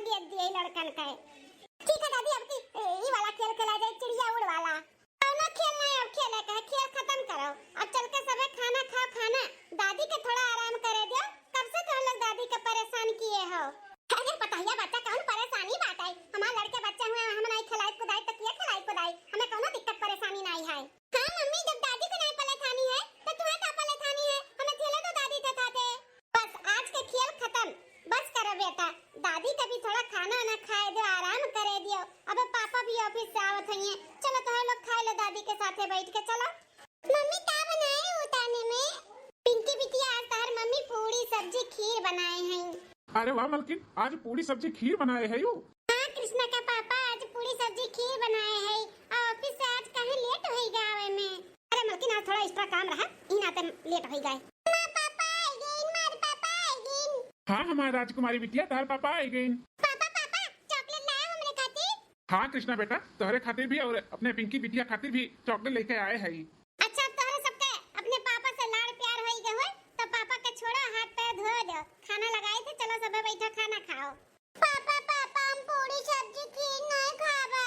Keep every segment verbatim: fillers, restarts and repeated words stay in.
ये दिए लड़कन का है। ठीक है दादी, अब की, ए, ई वाला खेल खेला जाए, चिड़िया उड़ वाला। कौनो खेल नहीं, अब खेले का है, खेल खत्म करो। अब चल के सबे खाना खाओ, खाना। दादी के थोड़ा आराम करे दियो, कब से तुम लोग दादी के परेशान किए हो? अरे पतहिया बच्चा, कौन परेशानी बात है? हमार लड़के बच्चे हुए, हम नहीं खिलाई कुदाई तो किया खिलाई कुदाई, हमें कौनो दिक्कत परेशानी नहीं है। हाँ मम्मी, जब दादी को नहीं पलेथानी है तो तुम्हें का पलेथानी है? हमें थेले तो दादी थे थाते। बस आज के खेल खत्म, बस करो बेटा, दादी का भी थोड़ा खाना वाना खाए दो, आराम करे दियो। अबे पापा भी ऑफिस से आवत होइए, चलो तुम लोग खाए लो दादी के साथे बैठ के, चलो। मम्मी का बनाए हो खाने में? पिंकी बिटिया, आज तोहर मम्मी पूड़ी सब्जी खीर बनाए हैं। अरे वाह मलकिन, आज पूड़ी सब्जी खीर बनाए है यू। हाँ कृष्णा का पापा आज पूड़ी सब्जी खीर बनाए है, और ऑफिस से आज काहे लेट होई गए आवे में। अरे मलकिन, आज थोड़ा एक्स्ट्रा काम रहा, ई नाते लेट होई गए। माँ पापा आई गइन, मार पापा आई गइन। हाँ हमार राजकुमारी बिटिया, तार पापा आई गइन। पापा पापा, चॉकलेट लाए हो हमरे खातिर? हाँ कृष्णा बेटा, तोहरे खातिर भी और अपने पिंकी बिटिया खातिर भी चॉकलेट लेके आए है। अच्छा, अब तोहरे सबके अपने पापा से लाड़ प्यार होई गए होई, तो पापा के छोड़ो, हाथ पैर धो दो, खाना लगाए थे, चलो सबे बैठा खाना खाओ। पापा पापा, हम पूरी सब्जी खीर नहीं खाबे।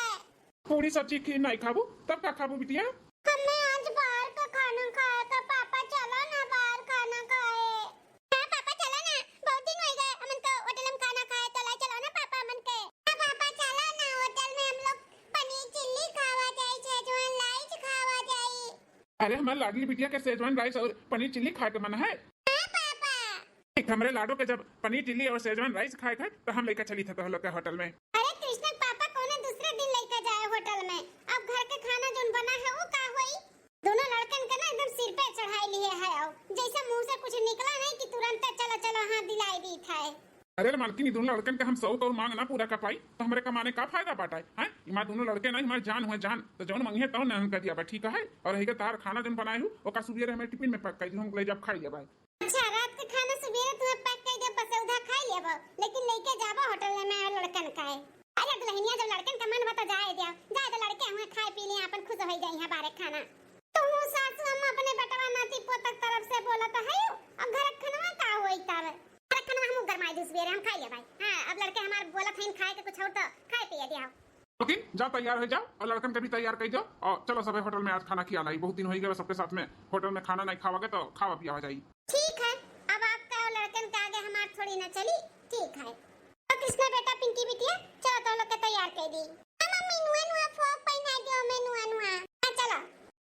पूरी सब्जी खीर नहीं खाबू, तब का खाबू बिटिया? हमें आज बाहर का खाना खाए का पापा, चलो ना बाहर खाना खाए। हाँ पापा चलो ना, बहुत दिन हो गए हमन का होटल में खाना खाए, तो लाई चलो ना पापा हमन के। हाँ पापा चलो ना, होटल में हम लोग पनीर चिल्ली खावा जाई, शेजवान राइस खावा जाई। अरे हमार लाडली बिटिया के शेजवान राइस और पनीर चिल्ली खाए के मन है। हाँ पापा। ठीक, हमरे लाडो के जब पनीर चिल्ली और शेजवान राइस खाए के है तो हम लेके चली थे तो लोग के होटल में। अरे कृष्णा पापा कोनो दूसरे दिन लेके जाए होटल में, अब घर के खाना जोन बना है वो का होई? दोनों लड़कन के ना एकदम सिर पे चढ़ाई लिए है, और जैसे मुंह से कुछ निकला नहीं कि तुरंत चलो चलो हाँ दिलाई दी था। अरे रे मालकिन, ई दोनों लड़कन के हम शौक और मांग ना पूरा कर पाई तो हमरे कमाने का फायदा बाटा है? हैं? ई हमार दोनों लड़के ना, हमार जान हुए जान, तो जौन मंगिहे तौन ना उनका दिया बा, ठीक है? और रही के तार खाना जौन बनाए हो ओका सुबेरे हमें टिफिन में पैक कर दी, हम ले जाब खाई लेब। अच्छा, रात के खाना सुबेरे तुम्हें पैक कर दे, बस उधा खाई लेब, लेकिन लेके जाबो होटल में और लड़कन का है। अरे दुल्हनिया, जब लड़कन का मन बा तो जाए दिया, जाए तो लड़के हुए खाए पी लिए, अपन खुश हो जाई है बारे खाना। तू सासू अम्मा अपने बेटवा नाती पोतक तरफ से बोलत है, अब घर खनवा का होई तब? घर खनवा हम गरमाई दू सुबेरे, हम खाई ले भाई। हाँ, अब लड़के हमार बोलत हैं खाए के कुछ और तो खाए पिए दिया। ओके, जाओ तैयार हो जाओ और लड़कन के भी तैयार कर दो और चलो सबे होटल में आज खाना खिया लाई। बहुत दिन हो गए सबके साथ में होटल में खाना नहीं खावा गए तो खावा पियावा जाई। ठीक है, अब आपका और लड़कन के आगे हमार थोड़ी ना चली। ठीक है, तो कृष्णा बेटा, पिंकी बिटिया, चलो तो लोग के तैयार कर दी। हाँ मम्मी, नुआ नुआ फ्रॉक पहना दो हमें, नुआ नुआ। हाँ चलो।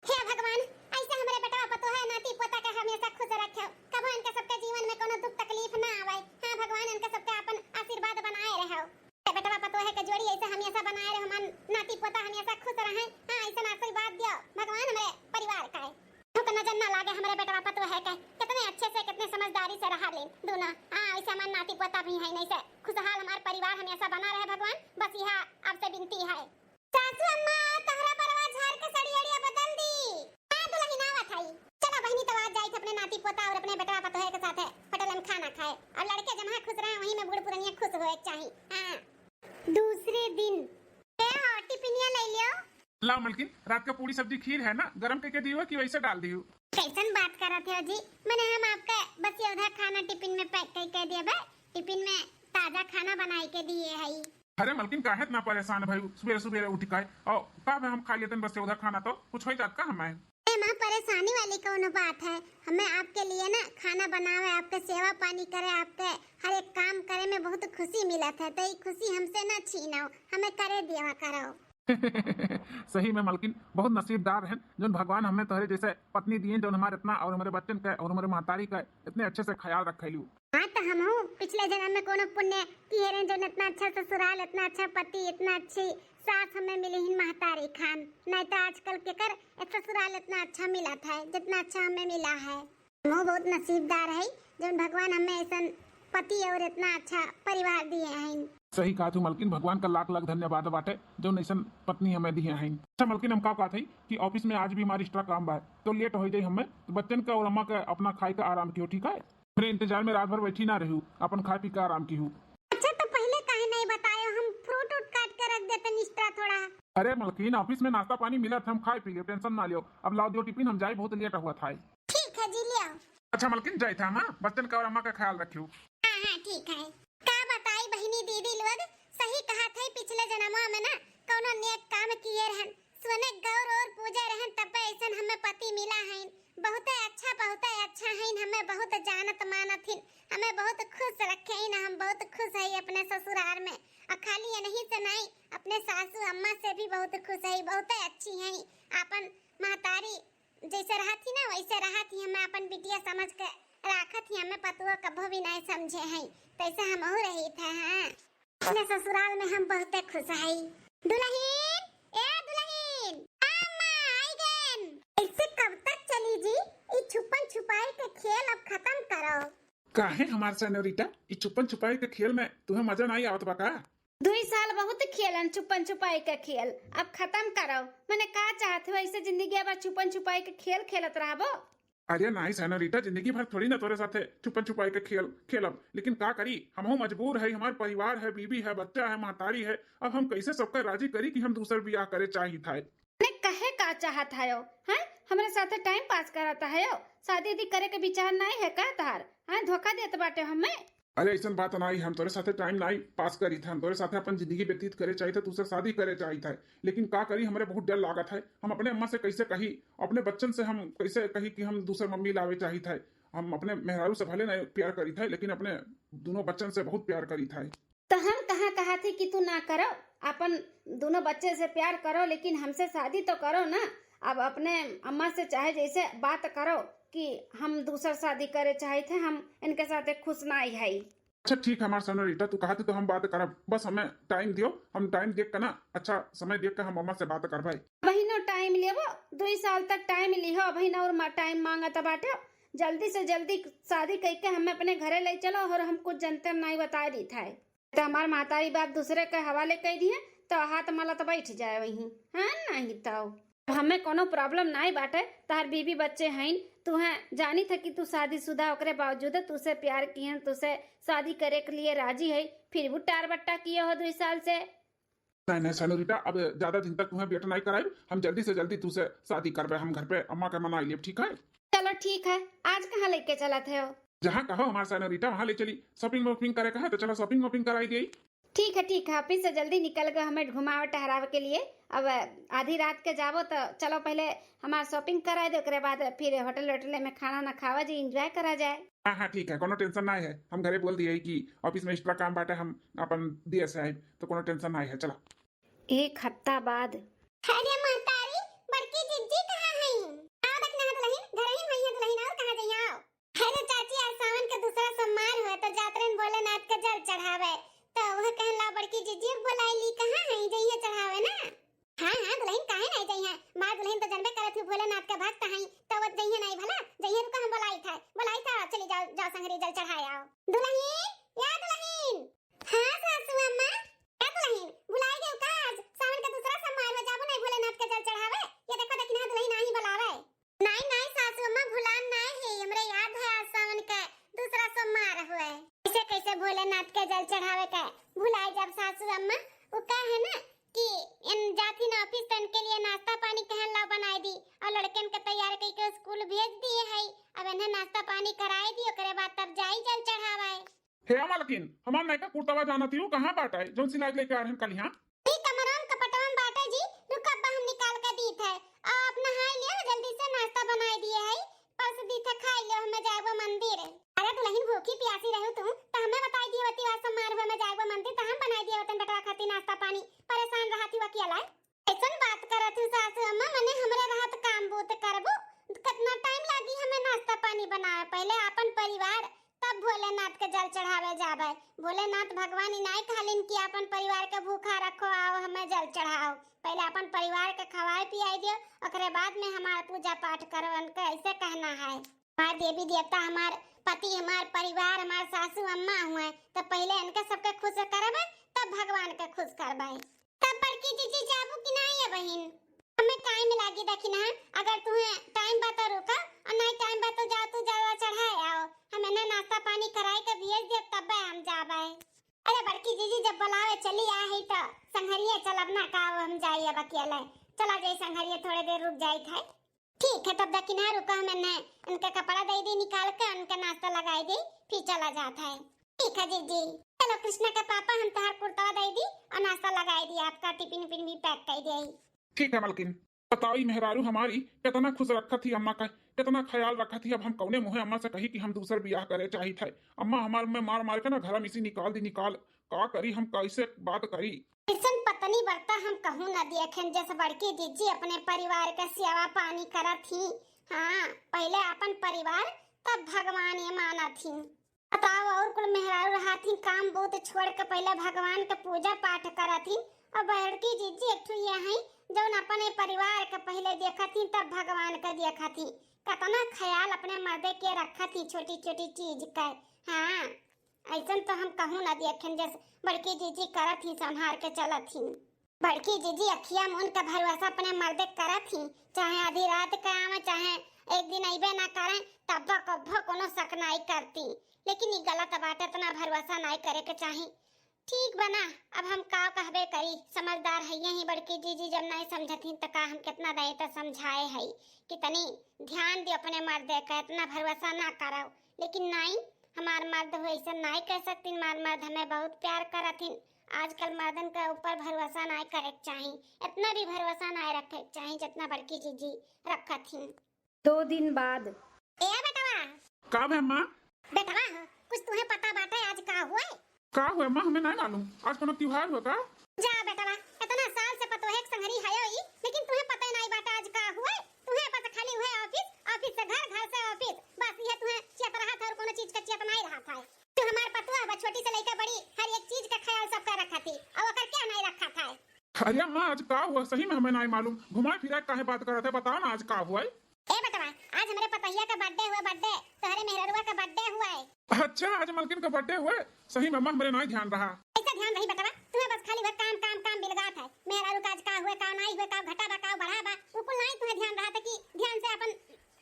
हे भगवान, ऐसे हमरे बेटवा पतोह नाती पोता के हमेशा खुश रखे, कबो इनके सबके जीवन में कोनो दुख तकलीफ ना आवे। हाँ भगवान, इनके सबके अपन आशीर्वाद बनाए रहो। हे बेटवा पतोह के जोड़ी ऐसे हमेशा बनाए रहो, हमार नाती पोता हमेशा खुश रहे। हाँ, ऐसा आशीर्वाद दियो भगवान हमरे परिवार का। दुख नजर ना लागे हमरे बेटवा पतोह के, कितने अच्छे से, कितने समझदारी से रहा लेन दोनों। हाँ, ऐसे हमार नाती पोता भी है, नहीं से खुशहाल हमार परिवार हमेशा बना रहे भगवान, बस यह आपसे विनती है। सासू अम्मा, तोहरा बरवा झाड़ के सड़ियड़िया बदल दी। हाँ, दुल्हन आवत हई। चला बहिनी, तब आज जाइत अपने नाती पोता और अपने बेटवा पतोहे के साथे होटल में खाना खाए। और लड़के जहाँ खुश रहे, वहीं में बूढ़ पुरनिया खुश होए के चाही। हाँ। दूसरे दिन। ए हो, टिफिनिया ले लियो। लाओ मलकिन, रात का पूरी सब्जी खीर है ना, गरम करके दियो कि वैसे डाल दियो? कैसन बात करत हो जी? मने हम आपका बस यौधा खाना टिफिन में पैक करके दिए बा, टिफिन में ताजा खाना बनाई के दिए हई। अरे मलकिन, काहे इतना परेशान भई? सुबेरे सुबेरे उठ के और का बे, हम खा लेतन बस यौधा खाना, तो कुछ हो जात का हमें? ए माँ, परेशानी वाली कौनो बात है? हमें आपके लिए ना खाना बनावे, आपके सेवा पानी करे, आपके हर एक काम करे में बहुत खुशी मिलत है, तो ये खुशी हमसे ना छीनो, हमें करे दिया करो। सही में मलकिन, बहुत नसीबदार है जौन भगवान हमें तोहरे जैसे पत्नी दिए, जौन हमारे इतना और हमारे बच्चन का और हमारे महतारी का इतने अच्छे से ख्याल रखेलू। हाँ, तो हमहू पिछले जन्म में कोनो पुण्य किए रहे, जौन इतना अच्छा ससुराल, इतना अच्छा पति, इतना अच्छी सास हमें मिली हिन महतारी खान। नहीं तो आजकल केकर ससुराल इतना अच्छा मिला था, जितना अच्छा हमें मिला है। हमहू बहुत नसीबदार है, जौन भगवान हमें ऐसन पति और इतना अच्छा परिवार दिए हैं। सही कहा तू मलकिन, भगवान का लाख लाख धन्यवाद बाटे, जौन ऐसन पत्नी हमें दिए हैं। अच्छा मलकिन, हम का कहत हई कि ऑफिस में आज भी हमारी एक्स्ट्रा काम बा, तो लेट हो जाई हमें, तो बच्चन का और अम्मा का अपना खाए का आराम कियो, ठीक है? मेरे इंतजार में रात भर बैठी ना रहू, अपन खाए पी के आराम किहू। अच्छा, तो पहले काहे नहीं बतायो? हम फ्रूट उट काट के रख देते एक्स्ट्रा थोड़ा। अरे मलकिन, ऑफिस में नाश्ता पानी मिलत, हम खाए पी ले, टेंशन ना लियो। अब लाओ दियो टिफिन, हम जाए, बहुत लेट हुआ था। ठीक है जी, ले आओ। अच्छा मलकिन, जाए था हम, हाँ? बच्चन का और अम्मा का ख्याल रखियो। हाँ हाँ, ठीक है। का बताई बहिनी दीदी लोग, ससुराल में। और खाली यही से नहीं, अपने सासू अम्मा से भी बहुत खुश है, बहुत अच्छी है। आपन महतारी जैसे रहत ही ना, वैसे रहत ही। हमें अपन बिटिया समझ के राखत ही, हमें पतुआ कभो भी नहीं समझे है, तैसे हमहू रही थे। हाँ, अपने ससुराल में हम बहुत खुश है। दुल्हन, ए दुल्हन, अम्मा, आई गन। ऐसे कब तक चली जी? ई छुपन छुपाई के खेल अब खत्म करो। काहे हमार सेनोरिटा, ई छुपन छुपाई के खेल में तुम्हें मजा नहीं आवत बा का? दुई साल बहुत खेलन छुपन छुपाई के खेल, अब खत्म करो। मने का चाहत हो, ऐसे जिंदगी भर छुपन छुपाई के खेल खेलत रहबो? अरे नाहीं सेनोरिटा, जिंदगी भर थोड़ी ना तोरे साथे छुपन छुपाई के खेल खेलब, लेकिन का करी, हमहू मजबूर है, हमार परिवार है, बीबी है, बच्चा है, महतारी है, अब हम कैसे सबका राजी करी कि हम दूसर बियाह करे चाहित है। मने कहे का चाहत हयो, हैं? हमरे साथे टाइम पास करत हयो, शादी उदी करे के विचार नाहीं है का तहार? हैं, धोखा देत बाटे हमें। अरे ऐसन बात नाहीं, हम तोरे साथे टाइम नाहीं पास करी थे, हम तोरे साथे अपन जिंदगी व्यतीत करे चाहित है, तुझसे शादी करे चाहित है, लेकिन का करी, हमरे बहुत डर लागत है। हम अपने अम्मा से कैसे कही, अपने बच्चन से हम कैसे कही कि हम दूसर मम्मी लावे चाहित है। हम अपने मेहरारू से भले नहीं प्यार करी थे, लेकिन अपने दोनों बच्चन से बहुत प्यार करी थे। तो हम कहाँ कहा थे कि तू ना करो, अपन दोनों बच्चे से प्यार करो, लेकिन हमसे शादी तो करो ना। अब अपने अम्मा से चाहे जैसे बात करो कि हम दूसर शादी करे चाहित है, हम इनके साथे खुश नाहीं है। अच्छा ठीक है हमार सेनोरिटा, तू कहा थी तो हम बात करब, बस हमें टाइम दियो, हम टाइम देख के ना, अच्छा समय देख के हम अम्मा से बात करबे। बहिनो टाइम लेबो, दुई साल तक टाइम लिहो, बहिन और मा-, टाइम मांगत बाटे। जल्दी से जल्दी शादी करके हमें अपने घरे ले चलो और हम कुछ जनते नहीं बता दी था। तो हमार महतारी बाप दूसरे के हवाले कर दिए तो हाथ मलत बैठ जाए वहीं। हाँ, नहीं तो अब हमें कोनो प्रॉब्लम नाई बाटे, तहार बीबी बच्चे हईन, तुहें जानी था कि तू शादीशुदा, ओकरे बावजूद तुसे प्यार किहन, तुसे शादी करे के लिए राजी है, फिर भी टार बट्टा किए हो दुई साल से। नहीं नहीं सेनोरिटा, अब ज्यादा दिन तक तुम्हें वेट नहीं कराइब, हम जल्दी से जल्दी तुसे शादी करबे, हम घर पे अम्मा के मनाई लेब, ठीक है? चलो ठीक है, आज कहाँ लेके चलत है हो? जहाँ कहो हमार सेनोरिटा वहाँ ले चली, शॉपिंग वॉपिंग करे का है तो चलो शॉपिंग वॉपिंग कराई दी। ठीक है, ठीक है, ऑफिस से जल्दी निकल गए हमें घुमावे टहरावे के लिए। अब आधी रात के जाबो तो चलो पहले हमार शॉपिंग कराए दे, ओकरे बाद फिर होटल वोटल में खाना ना खावा जाए, एंजॉय करा जाए। हाँ हाँ ठीक है, कोनो टेंशन ना है, हम घरे बोल दिए कि ऑफिस में एक्स्ट्रा काम बाटे, हम अपन दिए से आए, तो कोनो टेंशन ना है। चलो। एक हफ्ता बाद। अरे महतारी, बड़की जिज्जी कहाँ हईं? आओ देख ना दुल्हन, घर ही में हईं दुल्हन, और कहाँ जइया? आओ। अरे चाची, आज सावन के दूसरा सोमवार हुए तो जात रहन भोलेनाथ के जल चढ़ावे, तो वह कहन ला बड़की जिज्जी बोलाई ली, कहाँ हईं, जइया चढ़ावे ना। हाँ हाँ दुल्हन, काहे नहीं जइया? मार दुल्हन तो जनबे करत हूँ भोलेनाथ के भक्त हईं, तो वो जइया नहीं भला, जइया रुका हम बोलाई था, बोलाई था, चली जाओ, जाओ संगरी जल चढ़ाए आओ। दुल्हन, या दुल्हन। हाँ सासू अम्मा। का दुल्हन, भुलाई गयो का? आज सावन का दूसरा सोमवार हो, जाबो नहीं भोलेनाथ के जल चढ़ावे? ये देखो, देखी ना दुल्हन आई बुलावे। नहीं, नहीं सासू अम्मा, भुलान नहीं है, हमरे याद है आज सावन का दूसरा सोमवार हुए। कैसे, कैसे भोलेनाथ के जल चढ़ावे का भुलाई जब सासू अम्मा? वो का है ना कि इन जाती ना ऑफिस तो इनके लिए नाश्ता पानी कहन ला बनाए दी और लड़कन के तैयार करके स्कूल भेज दिए है। अब इन्हें नाश्ता पानी कराए दी, ओकरे बाद तब जाई जल चढ़ावाए। हे मलकिन, हमार नयका कुर्तवा जानत ही, कहाँ बाटे, जौन सिलाई लेके आ रहन कलिहाँ? ई कमरवा में कपटवा में बाटे जी, रुका अब्बा हम निकाल के दीत है। आ, आप नहाई लियो, जल्दी से नाश्ता बनाई दिए है, परस दीत है, खाई लियो, हमें जाएगो मंदिर। अरे दुल्हन, भूखी प्यासी रहू तू, तो हमें बताई दिए होती, आज समारोह में जाएगो मंदिर, तो हम बनाई दिए होतन बेटवा खातिर नाश्ता पानी, परेशान रहती वकिया लाई। ऐसन बात करत हूँ सासू अम्मा, मने हमरे रहत काम बूत करबू, कितना टाइम लागी हमें नाश्ता पानी बनावे, पहले आपन परिवार तब भोलेनाथ के जल चढ़ावे जाबे। भोलेनाथ भगवान इनाई कहलिन कि आपन परिवार के भूखा रखो, आओ हमें जल चढ़ाओ। पहले आपन परिवार के खवाए पियाई दियो, ओकरे बाद में हमार पूजा पाठ करो, उनके ऐसे कहना है। हमार देवी देवता, हमार पति, हमार परिवार, हमार सासू अम्मा हुए, तो पहले इनके सबके खुश करबे, तब भगवान के खुश करबे। तब बड़की जीजी जाबू कि नाई ए बहिन? हमें टाइम लागी दखिनहा, अगर तुहे टाइम बा तो रुका, और नाई टाइम बा तो जाओ, तू जलवा चढ़ाए आओ, हम इन्हें नाश्ता पानी कराए के भेज देब, तब्बे हम जाबे। अरे बड़की जीजी जब बुलावे चली आ ही तो संघरिया चलब ना का, हम जाई अब अकेले। चला जाई संघरिया, थोड़े देर रुक जाई थे। ठीक है, तब दखिनहा रुका, हम इन्हें इनका कपड़ा दे दी निकाल के, उनका नाश्ता लगाई दी, फिर चला जात है। ठीक है जीजी। चलो कृष्णा के पापा, हम तोहार कुर्तवा दे दी और नाश्ता लगाई दी, आपका टिफिन उफिन भी पैक कर दी। ठीक है मलकिन। बताओ ई मेहरारू हमारी कितना खुश रखत ही अम्मा का, कितना ख्याल रखत ही। अब हम कौने मुँहे अम्मा से कही कि हम दूसर बियाह करे चाहित है? अम्मा हमार में मार मार के ना घर में से निकाल दी, निकाल। का करी हम, कैसे बात करी? अइसन पत्नी बरता हम कहूँ न देखेन, जैसे बड़की जीजी अपने परिवार के सेवा पानी करत ही। हाँ, पहिले अपन परिवार, तब भगवान ये मानत ही। बताओ, और कुल मेहरारू रहत ही, काम बूत छोड़ के पहिले भगवान के पूजा पाठ करत ही। और बड़की जीजी एक ठो ये हैं, जौन अपने परिवार के पहिले देखत ही, तब भगवान के देखत ही। कतना ख्याल अपने मर्दे के रखत ही, छोटी छोटी चीज के। हाँ, अइसन तो हम कहूँ ना देखेन, जैसे बड़की जीजी करत ही, संभार के चलत ही। बड़की जीजी अखिया मून के भरोसा अपने मर्दे करत ही, चाहे आधी रात के आवे, चाहे एक दिन अइबे ना करे, तब कब्बो कोनो शक नाई करती। लेकिन ई गलत बाटे, इतना भरोसा नाई करे के चाही। ठीक बा ना, अब हम का कहबे करी, समझदार है यही बड़की जीजी, जब नाई समझत ही त का हम कितना दाई त समझाए है कि तनी ध्यान दियो अपने मर्दे का, इतना भरोसा ना करो। लेकिन नाई, हमार मर्द हो ऐसा नाई कह सकती, हमार मर्द हमें बहुत प्यार करत हिन। आजकल मर्दन के ऊपर भरोसा नाई करे के चाही, इतना भी भरोसा नाई रखे के चाही जितना बड़की जीजी रखत हिन। दो दिन बाद। ए बेटवा। का भे अम्मा? बेटवा हो, कुछ तुहे पता बाटे आज का हुए? का हुए अम्मा, हमें नाई मालूम। आज कोनो त्योहार हुए का? जा बेटवा, इतना साल से पतोहे के संगरी हयो ई, लेकिन तुहे पता ही नाई बाटे आज का हुए। तुहे पता खाली हुए ऑफिस, ऑफिस से घर, घर से ऑफिस, बस ये तुहे चेत रहा था और कोनो चीज का चेत नाई रहा था। तू हमार पतोह बा, छोटी से लेके बड़ी, हर एक चीज का ख्याल सबका रखत ही, और ओकर क्या नाई रखत है? अरे अम्मा, आज का हुआ? सही में हमें नाई मालूम। घुमा फिरा काहे बात करत है? बताओ ना, आज का हुआ है? ए बेटवा, आज हमरे पतोहिया का birthday हुआ, birthday। तोहरे मेहररुआ का birthday हुआ है। अच्छा, आज मलकिन का birthday हुआ है? सही में अम्मा, हमरे नाई ध्यान रहा। ऐसा ध्यान रही बेटवा, तुम्हें बस खाली वह काम, काम, काम बिलगात है। मेहरारू का आज का हुआ, का नाई हुआ, का घटा बा, का बढ़ा बा, वो कुल नाई तुम्हें ध्यान रहा था कि ध्यान से अपन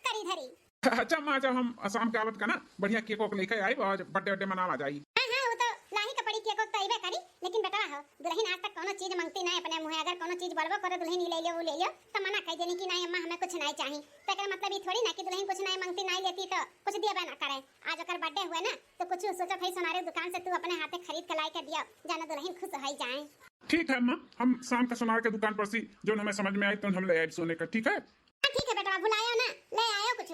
करी धरी। अच्छा अम्मा, जब हम शाम के आवत का ना बढ़िया cake वोक लेके आइब और birthday वर्डे मनावा जाई। हाँ, हाँ, वो तो लाही का पड़ी, cake वोक तो अइबे करी, लेकिन बेटवा हो, दुलहिन आज तक कोनो चीज मंगती नाई अपने मुँहे। अगर कोनो चीज बोलबो करे दुलहिन, "ई ले लियो, वो ले लियो," तो मना कह देनी कि "नाई अम्मा, हमें कुछ नाई चाही।" तो एकर मतलब ई थोड़ी ना कि दुलहिन कुछ नाई मंगती, नाई लेती तो कुछ दिया ना करे। आज ओकर birthday हुए ना, तो कुछ सोचत है सोनारे दुकान से तू अपने हाथे खरीद के लाई के दिया, जाना दुलहिन खुश हो जाए। ठीक है अम्मा, हम शाम का सोनार के दुकान पर से जो हमें समझ में आई तो हम ले आइब सोने का, ठीक है? हाँ, ठीक है बेटवा, भुलायो ना, ले आयो कुछ।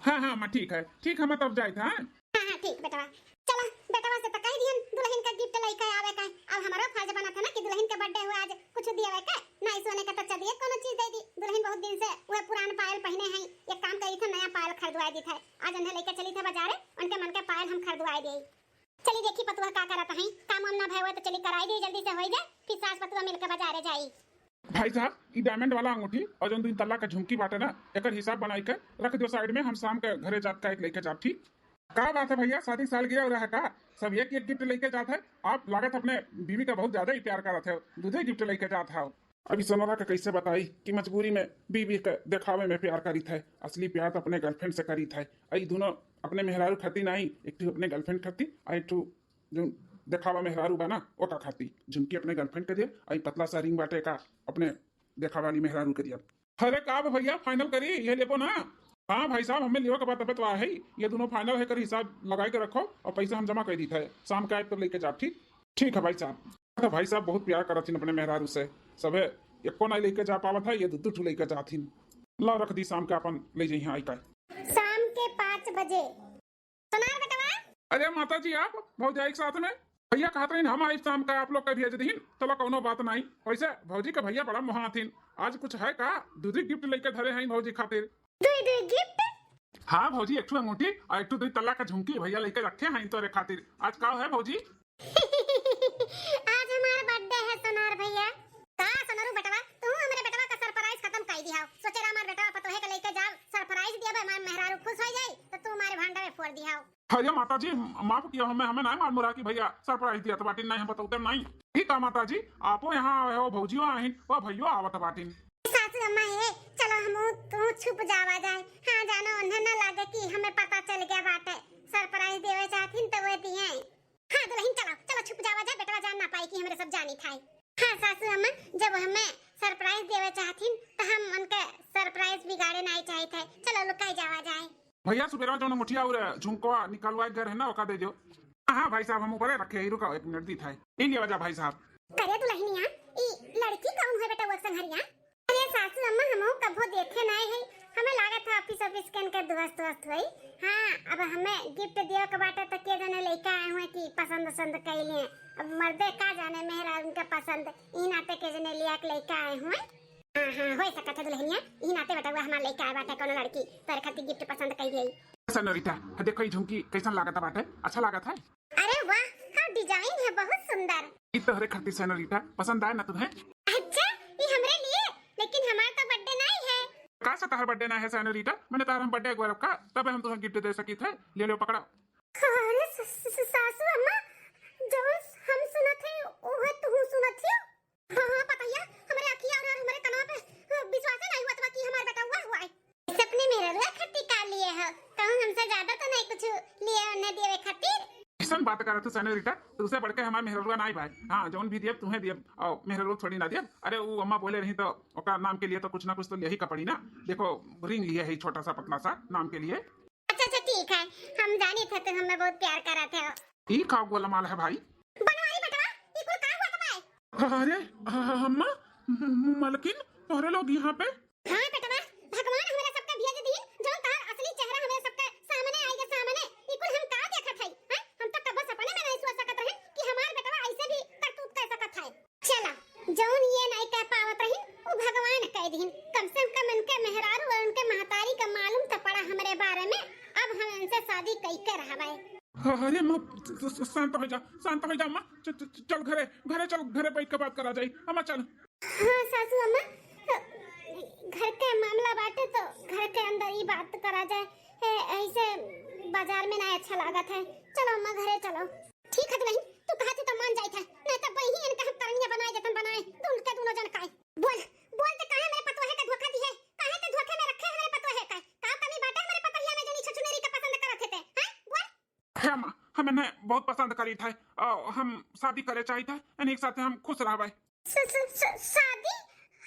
हाँ, हाँ, अम्मा, ठीक है, ठीक है, मैं तब जाइत है, हाँ? हाँ, हाँ, ठीक बेटवा। चला, बेटवा से तो कह दिहन दुलहिन का gift लेके आवे का। अब हमारो फर्ज बनत है ना कि दुलहिन के birthday हुआ, आज कुछ दियावे का, नाई सोने का तो चलिए कोनो चीज दे दी। दुलहिन बहुत दिन से वह पुरान पायल पहने हैं, एक काम करी था, नया पायल खरीदवाए दी था। आज उन्हें लेके चली था बाजारे, उनके मन के पायल हम खरीदवाए दी। चली देखी पतुआ का करत हैं, काम वाम ना भय हुआ तो चली कराई दी, जल्दी से होई जाए, फिर सास पतुआ मिलके बाजारे जाई। भाई साहब, ई diamond वाला अंगूठी और जौन दुई तल्ला का झुमकी बाटे ना, एकर हिसाब बनाई के रख दियो side में, हम शाम के घरे जात का एक लेके जाब, ठीक? का बात है भैया, शादी सालगिरह हो रहा है का? सब एक एक gift लेके जात है। आप लागत अपने बीवी का बहुत ज्यादा ही प्यार करत है, दूधे gift लेके जात है। अभी सोनरा का कैसे बताई कि मजबूरी में बीवी के देखावे में प्यार करीत है, असली प्यार तो अपने girlfriend से करीत है। आई दोनों अपने मेहरारू खाती नाई, एक ठो अपने girlfriend खाती, आ एक ठो जो देखावा मेहरारू बा ना, ओका खाती। झुमकी अपने girlfriend के दिया, आई पतला सा ring बाटे का अपने देखावा वाली मेहरारू के दिया। अरे का बा भैया, final करी, ये लेबो ना? हाँ भाई साहब, हमें लेवे के बाद तबे तो आए है, ये दोनों final है, कर हिसाब लगाए के रखो और पैसा हम जमा कर दीत है, शाम के आए तो लेके जाब, ठीक? ठीक है भाई साहब। तो भाई साहब बहुत प्यार करत हिन अपने मेहरारू से, सभे एको नाई लेके जा पावत है, ये दू दू ठू लेके जात हिन। ला रख दी, शाम के अपन ले जइहे आई का। शाम के पाँच बजे। सोनार बेटवा। अरे माता जी, आप भौजाई के साथ में? भैया कहत रहिन हम आई शाम का आप लोग का भेज दीन, चलो कौनो बात नाई। वैसे भौजी का भैया बड़ा मोहात हिन, आज कुछ है का? दूधी gift लेके धरे हैं भौजी खातिर। दुई दुई gift? हाँ भौजी, एक ठो अंगूठी और एक ठो दुई तल्ला का झुमकी भैया लेके रखे हैं तोरे खातिर। आज का है भौजी? आज हमार birthday है सोनार भैया। का सोनरू बेटवा, तू हमरे बेटवा का surprise खत्म कर दिया हो। सोचे रहा हमार बेटवा पतोहे के लेके जाओ, surprise दिया बा, हमार मेहरारू खुश हो जाई, तो तू हमारे भांडा में फोड़ दिया हो। अरे माता जी, माफ किया हमें, हमें नाई मालूम रहा कि भैया surprise दिया तो बाटिन, नाई हम बताते नाई। ठीक है माता जी, आपो यहाँ आवे हो, भौजियो आहिन, वो भैयो आवत बाटिन। सासू अम्मा हे, चलो हमहू तू छुप जावा जाए। हाँ जानो, उन्हें ना लागे कि हमें पता चल गया बाटे, surprise देवे चाहथिन तो वो दिए। हाँ दुलहिन चलो, चलो छुप जावा जाए, बेटवा जान ना पाई कि हमरे सब जानी था। हाँ सासू अम्मा, जब हमें surprise देवे चाहथिन तो हम उनके surprise बिगाड़े नाई चाहित है। चलो लुकाई जावा जाए। भैया सुबेरवा जौन अंगूठिया और झुमकवा निकलवाए घर है ना, ओका दे दो। हाँ भाई साहब, हम ऊपरे रखे ही, रुका एक मिनट दी था। ई लिया जा भाई साहब। करे दुलहिनिया, ई लड़की कौन है बेटा वो संघरिया? अरे सासू अम्मा, हमहू कभो देखे नाई है, हमें लागत है office office के इनके दोस्त वोस्त होई। हाँ, अब हमें gift दियो के बाटे तो के जाने लइका आए हुए कि पसंद वसंद कइले। अब मर्दे का जाने मेहरा उनका पसंद, ई नाते के जाने लिया के लइका आए हुए। हाँ, हाँ, होई सकत है दुल्हनिया, ई नाते बेटवा हमार लइका आए बाटे कोनो लड़की, तोरे खातिर gift पसंद कइ दिए। सेनोरिटा, देखो ई झुमकी कैसन लागत बाटे, अच्छा लागत है? अरे वाह, का design है, बहुत सुंदर। ई तोहरे खातिर सेनोरिटा, पसंद आए ना तुम्हें? अच्छा, ई हमरे लिए? लेकिन हमार तो birthday नहीं है। का से तोहर birthday ना है सेनोरिटा? मैंने तोहर हम birthday गोरब का, तबे हम तुम्हें gift दे सकी थे। ले लो, पकड़ो। अरे स-, स-, स-, सासू अम्मा, जौन हम सुनत है, उहे तुहू सुनत है। हाँ, हाँ, पतोहिया, हमरे अखिया और हमरे कनवा पे, हाँ, विश्वासे नहीं हुआ था कि हमार बेटा हुआ हुआ है। इसे अपने मेहररुआ खातिर का लिए हो? कहूँ हमसे ज्यादा तो नहीं कुछ लिए उन्हें देवे खातिर? ऐसन बात करत हो सेनोरिटा, तुझसे बढ़ के हमार मेहररुआ नाई भाई। हाँ, जौन भी दियब, तुम्हें दियब, और मेहररुआ थोड़ी ना दियब। अरे, वो अम्मा बोले रही तो ओकर नाम के लिए तो कुछ ना कुछ तो लिया ही का पड़ी ना। देखो, ring लिए है छोटा सा पतला सा नाम के लिए। अच्छा, अच्छा, ठीक है, हम जानी थे तुम हमें बहुत प्यार करत हो। ई का गोलमाल है भाई? बनवारी बेटवा, ई कुल का हुआ तुम्हारे? अरे, अ-, अम्मा, म-, म-, मलकिन, तोहरे लोग यहाँ पे? हाँ बेटवा, भगवान हमरा सबके भेज दीन, जौन तोहर असली चेहरा हमरा सबके सामने आई के सामने। ई कुल हम का देखत हई, हैं? हम तो कबो सपने में नहीं सोच सकत रहे कि हमार बेटवा ऐसे भी करतूत कर सकत है। चला, जौन ये नहीं कह पावत रही, वो भगवान कह दीन। कम से कम इनके मेहरारू और इनके महतारी का मालूम तो पड़ा हमरे बारे में। अब हम इनसे शादी कई के रहबे। अरे माँ, स-, स-, शांत हो जा, शांत हो जा माँ। च-, च-, च-, चल घरे, घरे चल, घरे बैठ के बात करा जाई। अम्मा चल। हाँ सासू अम्मा, घर के मामला बाटे तो घर के अंदर ही बात करा जाए। ए, ऐसे बाजार में ना अच्छा लागत है। चलो अम्मा घरे चलो। ठीक है दुल्हन, तू कहा थी तो मान जाई था, नहीं तो वही इनका हम करनिया बनाए देतन बनाए, दोनों के दोनों जन काए। बोल, बोल ते काहे मेरे पतोहे का धोखा दी है? काहे ते धोखे में रखे हमारे पतोहे का? का कमी बाटे हमारे पतोहिया में जनी छछुनेरी का पसंद करत थे ते? हैं? बोल। हे माँ, हम इन्हें बहुत पसंद करी थे, अ, हम शादी करे चाहित है, इन्हीं के साथे हम खुश रहबे। स-, स-, स-, शादी?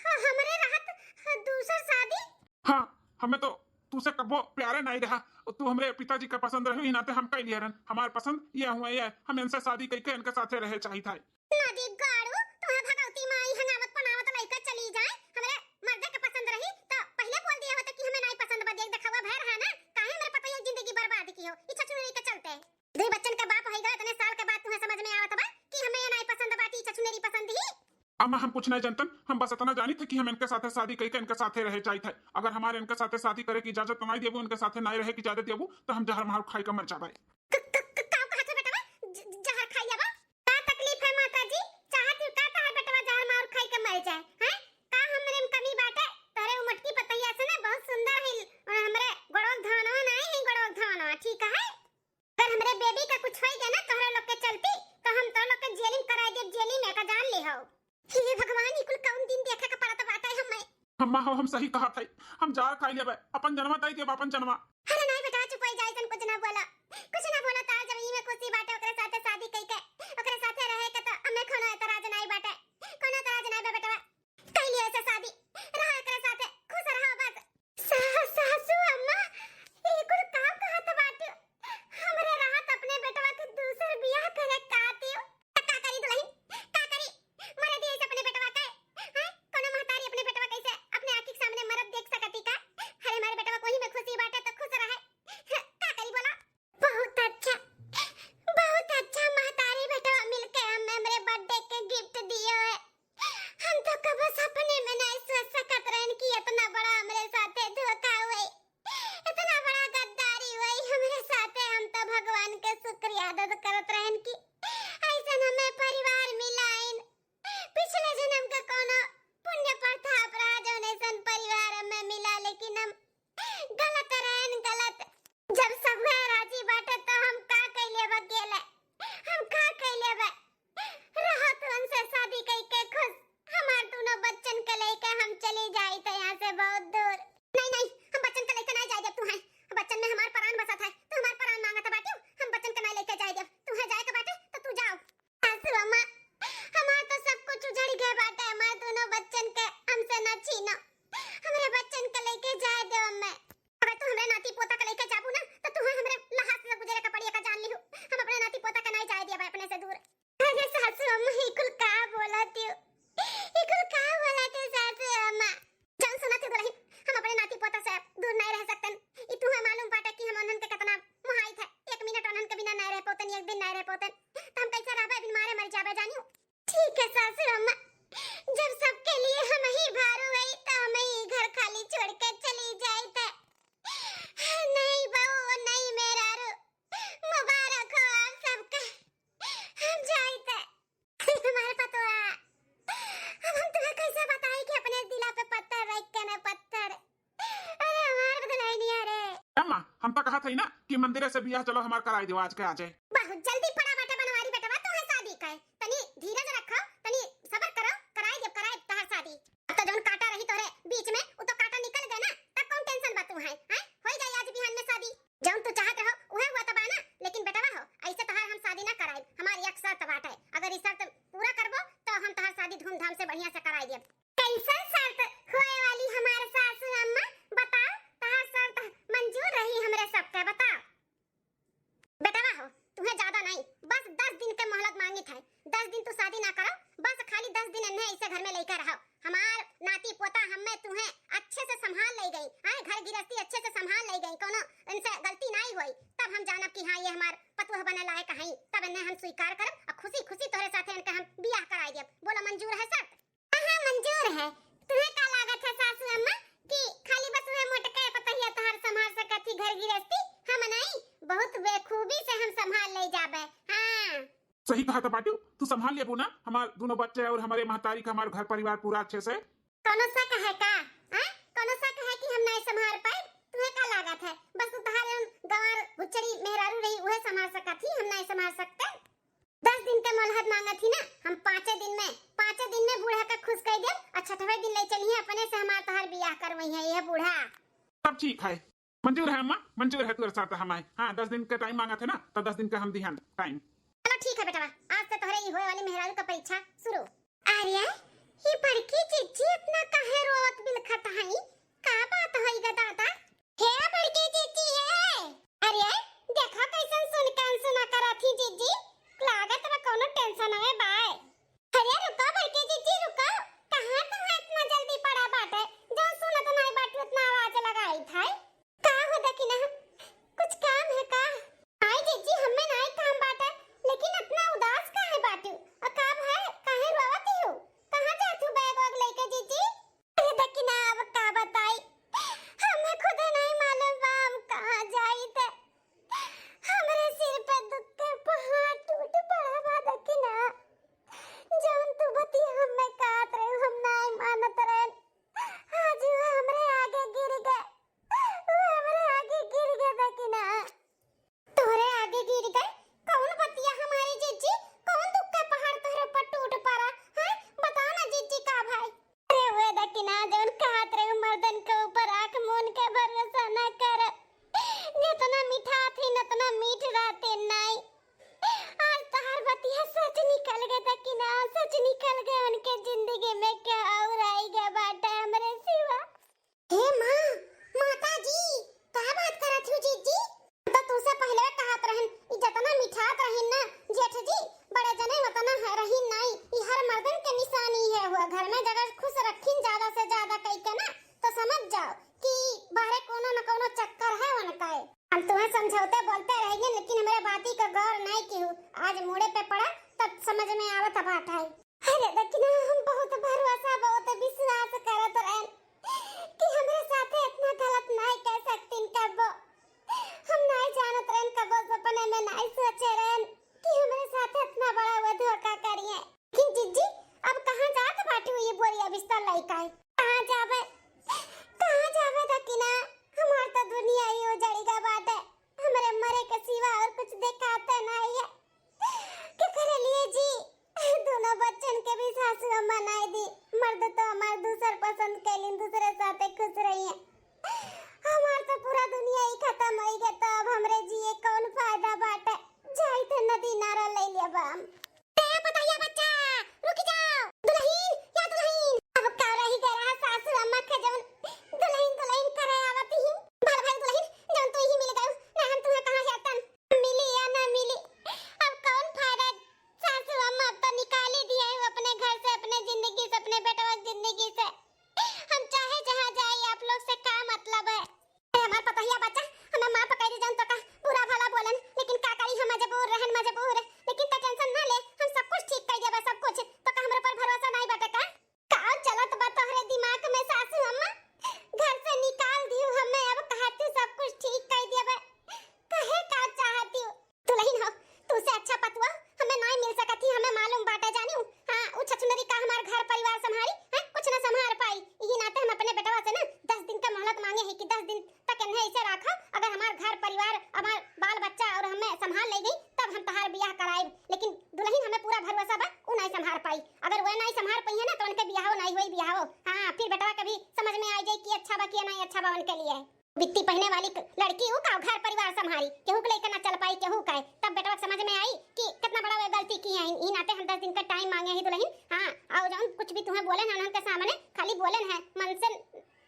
ह-, हमरे रहत ह-, दूसर शादी? हाँ, हमें तो तू से कबो प्यारे नहीं रहा, तू हमरे पिताजी का पसंद रहे, ही नाते हम कई लिए रहन। हमार पसंद ये हुआ, ये हम इनसे शादी कई के इनके साथे रहे चाहित है। नदी गाड़ू, तुम्हें भगवती माई हंगावत पनावत लइका चली जाए, हमरे मर्दे के पसंद रही तो पहले बोल दिया होता कि हमें नहीं पसंद बा, देख देखावा भय रहा ना, काहे हमरे पतोहिया जिंदगी बर्बाद की हो, ई छछुनेरी के चलते। दो बच्चन के बाप होइगा, इतने साल के बाद तुम्हें समझ में आवत बा कि हमें ये नहीं पसंद बाटी, छछुनेरी पसंद ही। अम्मा, हम कुछ नहीं जानतन, हम बस इतना जानी थे कि हम इनके साथे शादी कई के इनके साथे रहे चाहित है। अगर हमारे इनके साथे शादी करे की इजाजत नहीं देबू, इनके साथे नहीं रहे की इजाजत देबू, तो हम जहर मार खाई के मर जाबे। क-, क-, क-, का कहत हो बेटवा? ज-, ज-, जहर खाई लेबा? का तकलीफ है माता जी? चाहत हो का तहार बेटवा जहर मार खाई के मर जाए? हैं? का हमरे में कमी बाटे? तोहरे उ मोटकी पतोहिया से ना बहुत सुंदर है, और हमरे गोड़वा धानवा नहीं है, गोड़वा धानवा, ठीक है? अगर हमरे बेबी का कुछ होई गया ना तोहरे लोग के चलती, तो हम तोहरे लोग के जेलिंग कराई देब, जेलिंग में का जान ले हो। हे भगवान, ई कुल कौन दिन देखे के पड़त बाटे हमें? अम्मा हो, हम सही कहत है, हम जहर खाई लेबे, अपन जनवा दई देब, अपन जनवा। अरे नहीं बेटा, चुप हो जा, ऐसन कुछ ना बोला, कुछ ना बोला, तार जब ई में खुशी बाटे, ओकरे साथे शादी कई के, ओकरे साथे रहे के, तो हमें कोनो एतराज नहीं बाटे, कोनो एतराज नहीं बा बेटवा। कई लिए ऐसे शादी, रहा एकरे साथे, खुश रहा बस। सा-, सासू अम्मा, ई कुल का कहत बाटू? हमरे रहत अपने बेटवा के दूसर बियाह करे का दियो? त का करी दुल्हन, का करी? मरे दिए से अपने बेटवा के, हैं? कोनो महतारी अपने बेटवा कैसे अपने आँखी के सामने मरत देख सकती का? अरे हमारे बेटवा कोही में खुशी बाटे तो खुश रहे। हैं, का करी बोला? बहुत अच्छा, सासू अम्मा, जब सबके लिए हम ही भारू हई, तो हम ही घर खाली छोड़ के चली जाइत है। नहीं बहू, नहीं मेहरारू, मुबारक हो आप सबका। हम जाइत है। हमारे पतोहा, अब हम तुम्हें कैसे बताई कि अपने दिला पे पत्थर रख के ना पत्थर। अरे हमार बदलाई नहीं आ रे। अम्मा, हम तो कहत हई ना कि मंदिर से बियाह चलो हमार कराई देवा आज के आजे। बहुत जल्दी पड़ा बाटे बनवारी बेटवा, तोहे शादी का है। तनी धीरज रखो, तनी सबर करो, कराई देब, कराई तोहार शादी। अब तो जौन कांटा रही तोहरे बीच में, उ तो कांटा निकल गए ना, तब कौन tension बा तू है, हैं? होई जाई आज बिहान में शादी। जौन तू चाहत रहो, उहे हुआ तबा ना, लेकिन बेटवा हो, ऐसे तोहार हम शादी ना कराई। हमार एक शर्त बाटे, अगर ई शर्त पूरा करबो, तो हम तोहार शादी धूमधाम से बढ़िया से कराई देब। कैसन शर्त होए वाली हमार सासू अम्मा? बताओ, तोहार शर्त मंजूर रही हमरे सबके, बताओ। बेटवा हो, तुम्हें ज्यादा नहीं, बस दस दिन के मोहलत मांगित है। दस दिन तू शादी ना करो, बस खाली दस दिन इन्हें इसे घर में लेकर रहो। हमार नाती पोता हमें तुम्हें अच्छे से संभाल ले गई, हाँ, घर गृहस्थी अच्छे से संभाल ले गई, कोनो इनसे गलती नहीं हुई, तब हम जानब कि हाँ, ये हमार पतोह बने लायक है, तब इन्हें हम स्वीकार करब और खुशी खुशी तोहरे साथे इनके हम बियाह कराई देब। बोलो, मंजूर है शर्त? हाँ, हाँ, मंजूर है। तुम्हें का लागत है सासू अम्मा कि खाली बस वह मोटका पतोहिया तोहार संभाल सकत ही घर गृहस्थी? हम नहीं, बहुत बेखूबी से हम संभाल ले जाबे। हाँ। सही कहा था बाटू, तू संभाल लेबू ना हमार दोनों बच्चे और हमारे महतारी का, हमार घर परिवार पूरा अच्छे से। कौनो शक है का? हाँ? कौनो शक है कि हम नहीं संभाल पाए? तुम्हें का लागत है? बस तू तोहार जौन गंवार भुचड़ी मेहरारू रही, उहे संभाल सकत ही, हम नहीं संभाल सकते। दस दिन के मोहलत मांगत ही ना, हम पाँचे दिन में, पाँचे दिन में बूढ़ा का खुश कर देब और छठवे दिन ले चलिए अपने से हमार तोहार बियाह करवई है यह बूढ़ा। सब ठीक है, मंजूर है अम्मा, मंजूर है तोहरे साथ हमारे। हाँ, दस दिन का time मांगत है ना, तो दस दिन का हम दिहन time। चलो ठीक है बेटवा, आज से तोहरे ई होए वाली मेहरारू का परीक्षा शुरू। अरे, ये बड़की जिज्जी इतना काहे रोवत बिलखत हई? का बात होई ग दादा? हे बड़की जिज्जी, हे। अरे, देखा कैसन सुन के अनसुना करत ही जिज्जी। लागत बा कौनो tension में बाय। अरे रुका बड़की जिज्जी, रुका। कहाँ तोहे इतना जल्दी पड़ा बाटे? जो सुनत नाई बाटू, इतना आवाज लगाई था। का हो दकिना, कुछ काम है का? आई जिज्जी, हमें नाई काम बाटे, लेकिन इतना उदास काहे बाटू? और का भय, काहे रोवत हो? कहाँ जात हो bag वैग लेके जिज्जी? अरे दकिना, अब का बताई, हमें खुद नहीं मालूम बा हम कहाँ जाइत। हमरे सिर पे दुख के पहाड़ टूट पड़ा बा दकिना। जौन तू बतिया हमें कहत रहे, हम नहीं मानत रहे। आज वो हमरे आगे गिर गए, वो हमरे आगे गिर गए दकिना। तोहरे आगे गिर गए? कौन बतिया हमारी जिज्जी? कौन दुख का पहाड़ तोहरे ऊपर टूट पड़ा? हैं? बताओ ना जिज्जी, का भाई? अरे वे दकिना, जौन कहत रहे मर्दन के ऊपर आँख मून के भरोसा ना कर। जितना मिठात ही, उतना मीठ रहते नाई। आज तोहार बतिया सच निकल गए दकिना, सच निकल गए। उनके जिंदगी में क्या और आई गए बाटे हमरे सिवा? हे माँ, माता जी, का बात करत हो जिज्जी? तो तुमसे पहले कहत रहन, ई जतना मिठात रहिन ना जेठ जी, बड़े जने वतना है रहिन नाई। ई हर मर्दन के निशानी है हुआ, घर में जगह खुश रखिन ज्यादा से ज्यादा कई के ना, तो समझ जाओ कि बाहरे कोनो न कोनो चक्कर है उनका है। हम तुम्हें समझौते बोलते रहेंगे, लेकिन हमारे बाती का गौर नहीं की हो। आज मूड़े पे पड़ा, तब समझ में आवत बात है। अरे दकिना, हम बहुत भरोसा, बहुत विश्वास करत रहन कि हमरे साथे इतना गलत नाई कर सकतीन कबो। हम नाई जानत रहन, कबो सपने में नाई सोचे रहन कि हमरे साथे इतना बड़ा वो धोखा करिए। लेकिन जिज्जी, अब कहाँ जात बाटू ये बोरिया बिस्तर लइका है? कहाँ जावे, कहाँ जावे दकिना? हमार तो दुनिया ही उजड़ी गा बाटे। हमरे मरे के सिवा और कुछ देखाते नाई है। के करे लिए जी? दोनों बच्चन के भी सासू अम्मा नाई दी। मर्द तो हमार दूसर पसंद कैलिन, दूसरे साथे खुश रहिए। हमार तो पूरा दुनिया ही खत्म होई गए, तो अब हमरे जिए कौन फायदा बाटे? जाई तो नदी नारा ले लिया बाम। ए पतोहिया बच्चा, रुक जाओ। दुलहिन, या दुलहिन, अब का रही गया सासू अम्मा के जौन दुलहिन दुलहिन करे आवत ही। भल भल दुलहिन, जौन तू ही मिल गयो, ना हम तुम्हें कहाँ जातन। मिली या ना मिली, अब कौन फायदा? सासू अम्मा अब तो निकाल ही दिया है अपने घर से, अपने जिंदगी से, अपने बेटवा की जिंदगी से। हम चाहे जहाँ जाए, आप लोग से का मतलब है? अरे हमार पतोहिया बच्चा, हमें माफ कर दे, जौन तो का बुरा भला बोलन, लेकिन का करी, हम मजबूर रहन, मजबूर। लेकिन तो tension ना ले, हम सब कुछ ठीक कर घर परिवार संभारी, हैं? कुछ ना संभार पाई। इही नाते हम अपने बेटवा से ना दस दिन का मोहलत मांगे ही कि दस दिन तक इन्हें ऐसे राखा, अगर हमार घर परिवार, हमार बाल बच्चा और हमें संभाल ले गई, तब हम तहार बियाह कराएब। लेकिन दुल्हन हमें पूरा भरोसा बा, उ नाई संभार पाई। अगर वह नाई संभार पाई है ना, तो उनके बियाहो नाई होई, बियाहो। हाँ, फिर बेटवा कभी समझ में आ जाए कि अच्छा बा कि नहीं अच्छा बा उनके लिए। बित्ती पहने वाली क-, लड़की उ का घर परिवार संभारी, केहू के लेके ना चल पाई, केहू का। तब बेटवा के समझ में आई कि कितना बड़ा वे गलती की है। ई नाते हम दस दिन का टाइम मांगे ही दुल्हन। हाँ, और जौन कुछ भी तुम्हें बोले हैं उनके सामने, खाली बोले हैं, मन से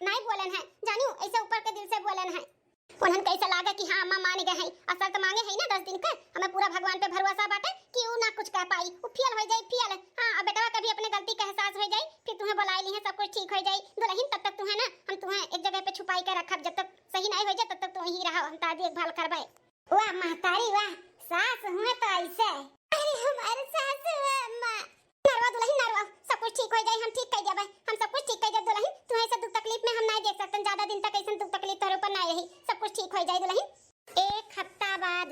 नाई बोले हैं, जानियो ऐसे ऊपर के दिल से बोले हैं। उन्हन कैसे लागे कि हाँ, अम्मा मान गए हैं, असल तो मांगे है ना दस दिन के, हमें पूरा भगवान पे भरोसा बाटे कि उ ना कुछ कह पाई, उ फेल हो जाई, फेल। हाँ, अब बेटवा कभी अपने गलती का एहसास हो जाई, फिर तुम्हें बुलाई ली है, सब कुछ ठीक हो जाई। दुल्हन, तब तक तुम्हें ना हम तुम्हें एक जगह पे छुपाई के रखब, जब तक सही नहीं हो जाए तब तक तू यहीं रहो, हम तार देखभाल करबे। वाह महतारी वाह, सास हुए तो ऐसे। अरे हमारे सास हुए अम्मा। ना रोवा दुल्हन, ना रोवा, सब कुछ ठीक हो जाए, हम ठीक कर देबे, हम सब कुछ ठीक कर देब दुल्हन। तू ऐसे दुख तकलीफ में हम नहीं देख सकते, ज्यादा दिन तक ऐसे दुख तकलीफ तोरे ऊपर नहीं रही, सब कुछ ठीक हो जाए दुल्हन। एक हफ्ता बाद।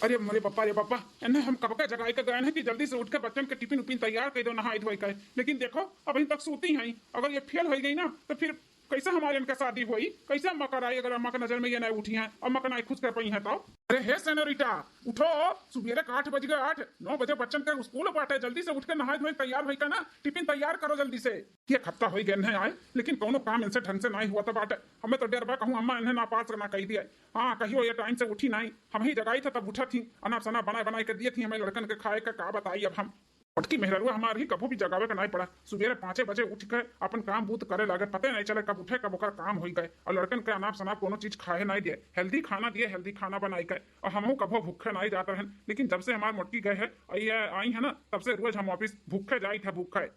अरे मोरे पप्पा, रे पप्पा, एन्हें हम कब का जगाई के गए हैं कि जल्दी से उठ के बच्चन के टिफिन उफिन तैयार कर दो, नहाई धोई के। लेकिन देखो, अभी तक सूती हैं। अगर ये फेल हो गई ना, तो फिर कैसे हमारे इनका शादी होई? कैसे अम्मा कराई, अगर अम्मा के नजर में ये नहीं उठी हैं, अम्मा का नहीं खुश कर पाई हैं तो? अरे हे सेनोरिटा, उठो, सुबेरे के आठ बज गए, आठ, नौ बजे बच्चन के स्कूल बाटे, जल्दी से उठ के नहाई धोई तैयार होई का ना, टिफिन तैयार करो जल्दी से। ये हफ्ता होई गए हैं आए, लेकिन कौनो काम इनसे ढंग से नहीं हुआ था बाटे। हमें तो डर बा कहूँ अम्मा इन्हें नापास ना कही दिए। हाँ, कहियो ये टाइम से उठी नहीं, हम ही जगाई था तब उठा थी, अनाप शनाप बनाए बनाए के दिए थी हमें लड़कन के खाए का, का बताई अब हम। मोटकी मेहररुआ हमार ही कभो भी जगावे के नाई पड़ा। सुबेरे पाँचे बजे उठ के अपन काम बूत करे लागे, पते नहीं चले कब उठे, कब ओकर काम होई गए। और लड़कन के अनाप शनाप कोनो चीज खाए नहीं दिए, हेल्दी खाना दिए, हेल्दी खाना बनाई के। और हमहू कभो भूखे नहीं जात रहन, लेकिन जब से हमार मोटकी गए है और ये आई है ना, तब से रोज हम ऑफिस भूखे जाई थे, भूखे।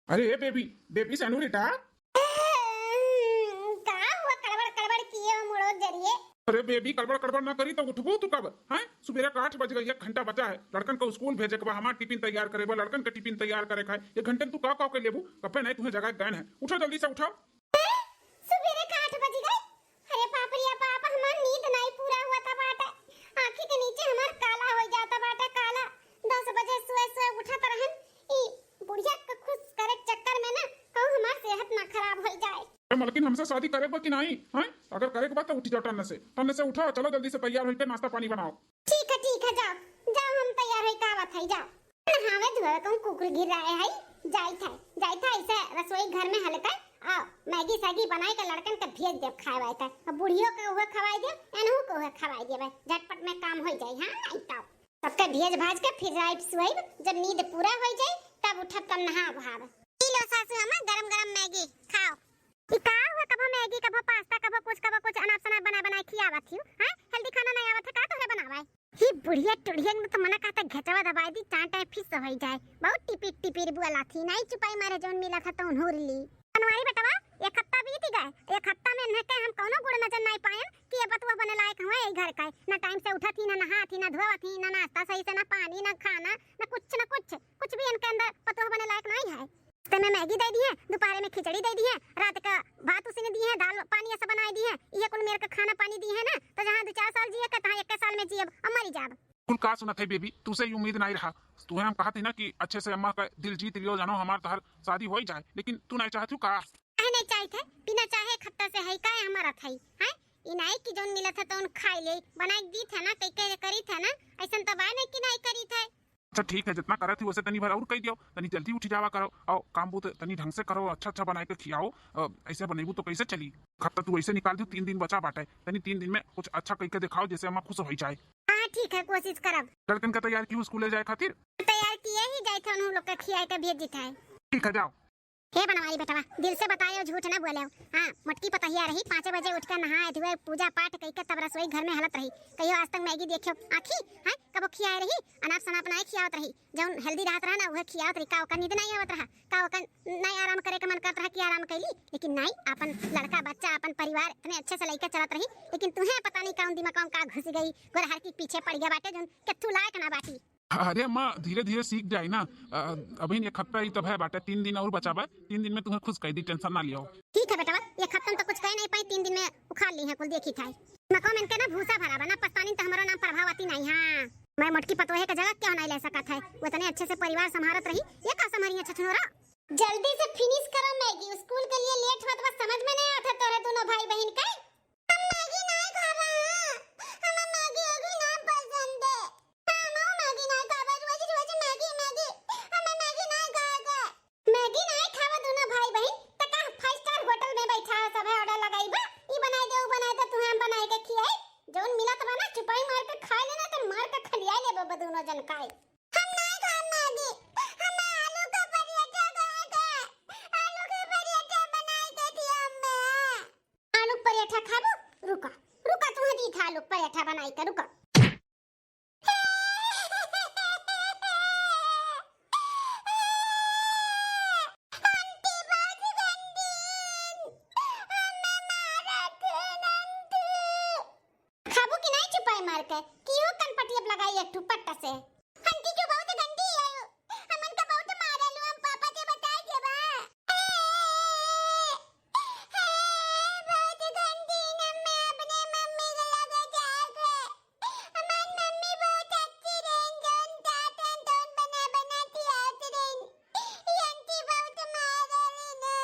अरे ए बेबी, बेबी सेनोरिटा। का हुआ कड़बड़ कड़बड़ किए हो मुड़ो जरिए? अरे बेबी, कड़बड़ कड़बड़ ना करी तो उठबू तू कब? हैं? सुबेरे का आठ बज गई, एक घंटा बचा है। लड़कन को स्कूल भेजे के बा, हमार टिफिन तैयार करे बा, लड़कन के टिफिन तैयार करे खाए। एक घंटे में तू का का के लेबू? कब्बे नहीं तुम्हें जगाए गए हैं। उठो जल्दी से उठो। हैं? सुबेरे का आठ बज गए? अरे बाप रे बाप, हमार नींद नहीं पूरा हुआ था बाटे। आँखी के नीचे हमार काला हो जाता बाटे, काला। दस बजे सोए सोए उठत रहन। ई बुढ़िया के खुश करे के चक्कर में ना कहूँ हमार सेहत ना खराब हो जाए। ए मलकिन, हमसे शादी करे बा कि नहीं? हैं? अगर करे के बा तो उठ जाओ टन्ने से, टन्ने से उठो, चलो जल्दी से तैयार होके नाश्ता पानी बनाओ। ठीक है, ठीक है, जाओ, जाओ, हम तैयार होके आवत है, जाओ। नहावे धोवे कहूँ कुकुर गिर रहे है, जाइत है, जाइत है, ऐसे रसोई घर में हल्का, आओ, मैगी सैगी बनाए के लड़कन के भेज देब खाए वाए के। अब बुढ़ियो के उहे खवाई देब, एनहू के उहे खवाई देब, झटपट में काम हो जाई। हाँ, नहीं तो सबके भेज भाज के फिर राइट सोइब, जब नींद पूरा हो जाई तब उठब, तब नहा वहाब। पी लो सासू अम्मा, गरम गरम मैगी खाओ। ई का हुआ, कभो मैगी, कभो पास्ता, कभो कुछ, कभो कुछ, अनाप शनाप बना बनाए खियावत हियो, हैं? हेल्दी खाना नहीं आवत है का तोहरे बनावे? ही बुढ़िया टुढ़िया में तो मना कहता घेचवा दबाई दी, चांटे फिस होई जाए। बहुत टिपिर टिपिर बोला थी, नहीं चुपाई मारे जौन मिला था तौन हुर ली। बनवारी बेटवा, एक हफ्ता बीत गए, एक हफ्ता में इन्हें के हम कौनो गुण नजर नहीं पाएन कि ये बतुआ बने लायक हुए यही घर का। ना टाइम से उठत ही, ना नहात ही, ना धोवत ही, ना नाश्ता सही से, ना पानी, ना खाना, ना कुछ, ना कुछ, कुछ भी इनके अंदर पतोह बने लायक नहीं है। नाश्ते में मैगी दे दिए, दोपहर में खिचड़ी दे दिए, रात का भात उसी ने दिए, दाल पानी ऐसा बनाए दिए, ये कुल मेर का खाना पानी दिए ना, तो जहाँ दो चार साल जिए का, तहाँ एक साल में जियब और मरी जाब। कुल का सुनत है बेबी, तुसे ही उम्मीद नहीं रहा। तुहे हम कहत ही ना कि अच्छे से अम्मा का दिल जीत लियो, जानो हमार तोहर शादी हो ही जाए, लेकिन तू नहीं चाहत हूँ का? काहे नहीं चाहत है? बिना चाहे एक हफ्ता से है का हमारा था ही, हैं? ई नहीं कि जौन मिलत है तौन खाई ले, बनाए के दीत है ना, कई कई करीत है ना, ऐसन तो बाय नहीं कि नहीं करीत है। अच्छा ठीक है, जितना करत ही वैसे तनी भर और कह दियो, तनी जल्दी उठ जावा करो, और काम बूत तनी ढंग से करो, अच्छा अच्छा बनाए के खियाओ। अ, ऐसे बनेबू तो कैसे चली? एक हफ्ता तू ऐसे निकाल दियो, तीन दिन बचा बाटे, तनी तीन दिन में कुछ अच्छा कह के दिखाओ, जैसे अम्मा खुश हो जाए। हाँ ठीक है, कोशिश करब। लड़कन का तैयार कियो स्कूले जाए खातिर? तैयार किए ही जाए थे, उन लोग के खियाए के भेज देते हैं। ठीक है, जाओ। हे बनवारी बेटवा, दिल से बतायो, झूठ ना बोले। हाँ, मोटकी पतहिया रही, पाँचे बजे उठ के नहाए धोए, पूजा पाठ कई के तब रसोई घर में हलत रही। कहियो आज तक मैगी देखियो आँखी, हैं? कबो खियाए रही, अनाप शनाप नाई खियावत रही। जौन हेल्दी रहत रहा ना, उहे खियावत रही। का ओकर नींद नाई आवत रहा? का ओकर नाई आराम करे के मन करत रहा कि आराम कैली? लेकिन नाई, अपन लड़का बच्चा, अपन परिवार इतने अच्छे से लइके चलत रही, लेकिन तुहे पता नहीं कौन दिमाग में का घुस गई, गोरहर के पीछे पड़ गया बाटे, जौन केथू लायक ना बाटी। अरे अम्मा, धीरे धीरे सीख जाए ना। अ, अभी एक हफ्ता ही तो है बाटे, तीन दिन और बचा बा, तीन दिन में तुम्हें खुश कर दी, टेंशन ना लियो। ठीक है बेटवा, एक हफ्ता में तो कुछ कह नहीं पाई, तीन दिन में उखाड़ ली है कुल, देखी था। मको में इनके ना भूसा भरा बा ना, पछतानी तो हमारा नाम प्रभावती नहीं। हाँ। मैं मोटकी पतोहे का जगह क्यों नहीं ले सकत है? वो इतने अच्छे से परिवार संभारत रही, ये का संभारी है छछनोरा? जल्दी से finish करो मैगी, स्कूल के लिए late होत बा, समझ में नहीं आवत है तोरे दोनों भाई बहन के। हम मैगी नहीं खाबा, हमें मैगी एगी ना पसंद है। हम मैगी नहीं खाबा, रोज रोज मैगी, मैगी, हमें मैगी नहीं खाएगा। मैगी नहीं खाबा दोनों भाई बहन, त का five star hotel में बैठा है सब है order लगाई बा, ई बनाई दे, ऊ बनाई दे, तुहें हम बनाई के खियाई। जौन मिलत बा ना चुपाई मार के खाए लेना, तो मार के खलिया ले बा दोनों जन काई। हम नहीं खाब मैगी, हमें आलू का पराठा खाएगा, आलू का पराठा बनाई के दिया अम्मा। आलू पराठा खाबो? रुका, रुका, तुहें दी था आलू पराठा बनाई के, रुका। आंटी बहुत गंदी, हमें मारत है आंटी। खाबो कि नहीं चुपाई मार के? कि हो कनपटी अब लगाई एक ठो पट्टा से। आंटी जो बहुत गंदी है, हमन का बहुत मारेलू, हम पापा के बताए के बा। बहुत गंदी, हमें अपने मम्मी के लगे जाए के। हमार मम्मी बहुत अच्छी रही, जौन चाहत रही, तौन बना बना खियावत रही। ये आंटी बहुत मारेली ना।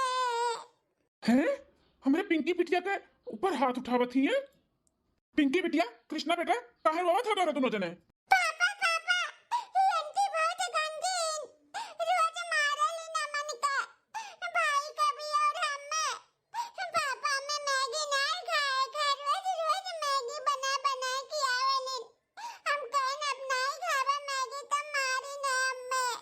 हैं? हमरे पिंकी बिटिया के ऊपर हाथ उठावत ही हैं? पिंकी बिटिया, कृष्णा बेटा, काहे रोवत हो तोरा दोनों जने? पापा, पापा, ये आंटी बहुत गंदी, रोज मारेली ना मन का, भाई का भी और हमें। पापा, हमें मैगी नहीं खाए, घर रोज रोज मैगी बना बना खियावेली। हम कहन अब नहीं खाबा मैगी, तो मारी ना हमें।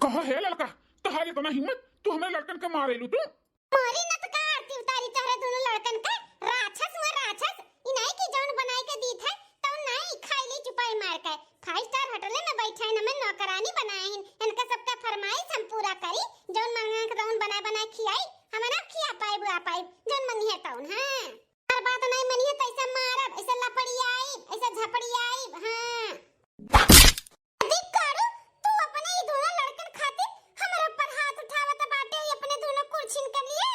कहा हे लड़का, तोहार इतना हिम्मत, तू हमरे लड़कन के मारेलू तू? मारी न त का आरती उतारी तोहरे दोनों लड़कन के, राक्षस हुआ राक्षस। ई नहीं कि जौन बनाई के दीत है, तौन नहीं खाई ली चुपाई मार के। Five star होटल में बैठा है, हमें नौकरानी बनाए हैं, इनका सबका फरमाइश हम पूरा करी, जौन मंगे के तौन बनाए बनाए खियाई, हमें ना खिया पाइब, आ पाइब, जौन मंगी है तौन, हाँ। हर बात नहीं मनिहे त ऐसे मारब, ऐसे लपड़ियाइब, ऐसे झपड़ियाइब, हाँ। देख कारू, तू अपने ई दोनों लड़कन खातिर हमरे ऊपर हाथ उठावत बाटे, ई अपने दोनों कुर्सिन के लिए।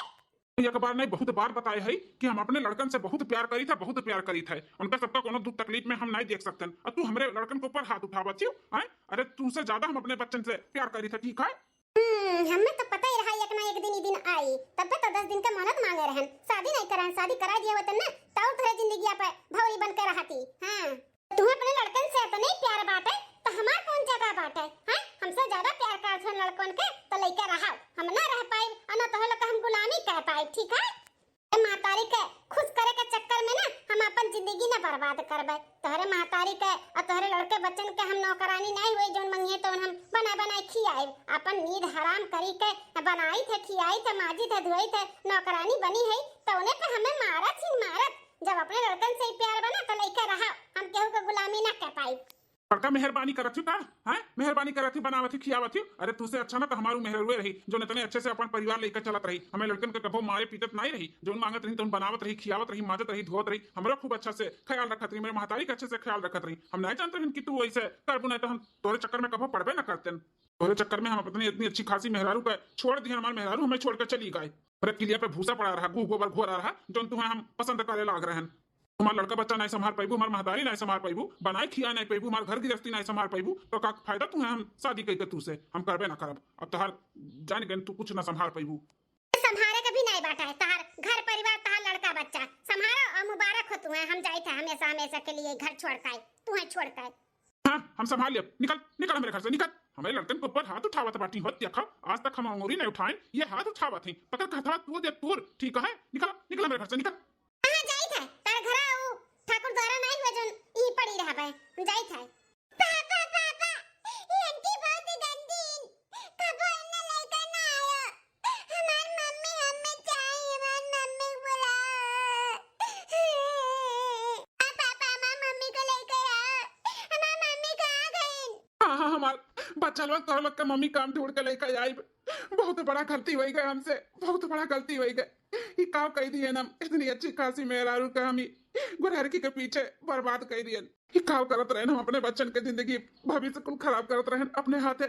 एक बार नहीं, बहुत बार बताए है कि हम अपने लड़कन से बहुत प्यार करी था, बहुत प्यार करी था। उनका सबका कोनो दुख तकलीफ में हम नहीं देख सकते, और तू हमरे लड़कन के ऊपर हाथ उठावत छियो, हैं? अरे, तुमसे ज्यादा हम अपने बच्चन से प्यार करी था, ठीक है? हम्म, हमें तो पता ही रहा एक ना एक दिन ई दिन आई, तब तो दस दिन का मोहलत मांगे रहन, शादी नहीं करन, शादी करा दिया होतन ना, तब तोहरे जिंदगी पे भौरी बन के रहती। हाँ, तुम्हें अपने लड़कन से इतने प्यार बाटे, तो हमार कौन जगह बाटे? हैं? हमसे ज्यादा प्यार करत हन लड़कन के, तो लइके रहाओ, हम ना रह पाइब, और ना तोहरे लोग के हम गुलामी कह पाइब, ठीक है? ए महतारी के खुश करे के चक्कर में ना हम अपन जिंदगी ना बर्बाद करबे। तोहरे महतारी के और तोहरे लड़के बच्चन के हम नौकरानी नहीं हुई, जौन मंगिए तौन हम बनाए बनाए खियाए। अपन नींद हराम करी के बनाई थे, खियाई थे, माजी थे, धोई थे, नौकरानी बनी है, तौने पे हमें मारत ही मारत। जब अपने लड़कन से ही प्यार बना तो लइके रहा, हम केहू के गुलामी ना कर पाई। बड़का मेहरबानी करत ही का? हैं? मेहरबानी करत ही, बनावत ही, खियावत ही। अरे, तू से अच्छा ना तो हमारू मेहररुए रही, जौन इतने अच्छे से अपन परिवार लेकर चलत रही, हमें लड़कन के कभो मारे पीटत नहीं रही, जौन मांगत रही, तौन बनावत रही, खियावत रही, माजत रही, धोवत रही, हमरा खूब अच्छा से ख्याल रखत रही, मेरे महतारी के अच्छे से ख्याल रखत रही। हम नहीं जानत रहन कि तू ऐसे करबू, नहीं तो हम तोरे चक्कर में कभो पड़बे ना करतेन। तोरे चक्कर में हम अपनी इतनी अच्छी खासी मेहरारू का छोड़ दिए, हमारे मेहरारू हमें छोड़ के चली गए। अरे, किलिया पे भूसा पड़ा रहा, गू गोबर घोरा रहा, जौन तुम्हें हम पसंद करे लाग रहन। हमार लड़का बच्चा नहीं संभाल पाइबू, हमार महतारी नहीं संभाल पाइबू, बनाए खिया नहीं पाइबू, हमार घर गृहस्थी नहीं संभाल पाइबू, तो का फायदा तुम्हें हम शादी कइके तू से? हम करबे ना करब। अब तोहार जान गए तू कुछ ना संभाल पाइबू। संभारे के भी नहीं बाटा है, तोहार घर परिवार, तोहार लड़का बच्चा संभालो और मुबारक हो तुम्हें। हम जाइत है हमेशा हमेशा के लिए घर छोड़ के, तुम्हें छोड़ के। हाँ, हम संभाल लेब। निकल, निकल हमरे घर से, निकल। हमरे लड़कन के ऊपर हाथ उठावत बाटी, होत देखा, आज तक हम अंगूरी नहीं उठाइन, ये हाथ उठावत हैं। पकड़ के हथवा तू दे तूर, ठीक है? निकल, निकल हमरे घर से, निकल। कहाँ जाइत है? तार घरा ऊ ठाकुर द्वारा नहीं हुआ जौन ई पड़ी रहबे। हम जाइत है। पापा, पापा, ये आंटी बहुत गंदी, कबो इन्हें लेकर ना आयो। हमार मम्मी हमें चाहिए, हमार मम्मी को बुलाओ। हाँ, पापा, हमार मम्मी को लेकर आओ। हमार मम्मी कहाँ गई? हाँ, हाँ, हमार बच्चा लोग, तोहर लोग के मम्मी काम ढूंढ के लेकर आई। बहुत बड़ा गलती हो गई हमसे, बहुत बड़ा गलती हो गई। ये काव कह दिए ना, इतनी अच्छी खासी मेहरारू का हम ही गुरहरकी के पीछे बर्बाद कर दिए। ये काव करत रहे ना, हम अपने बच्चन के जिंदगी, भविष्य कुल खराब करत रहे अपने हाथे।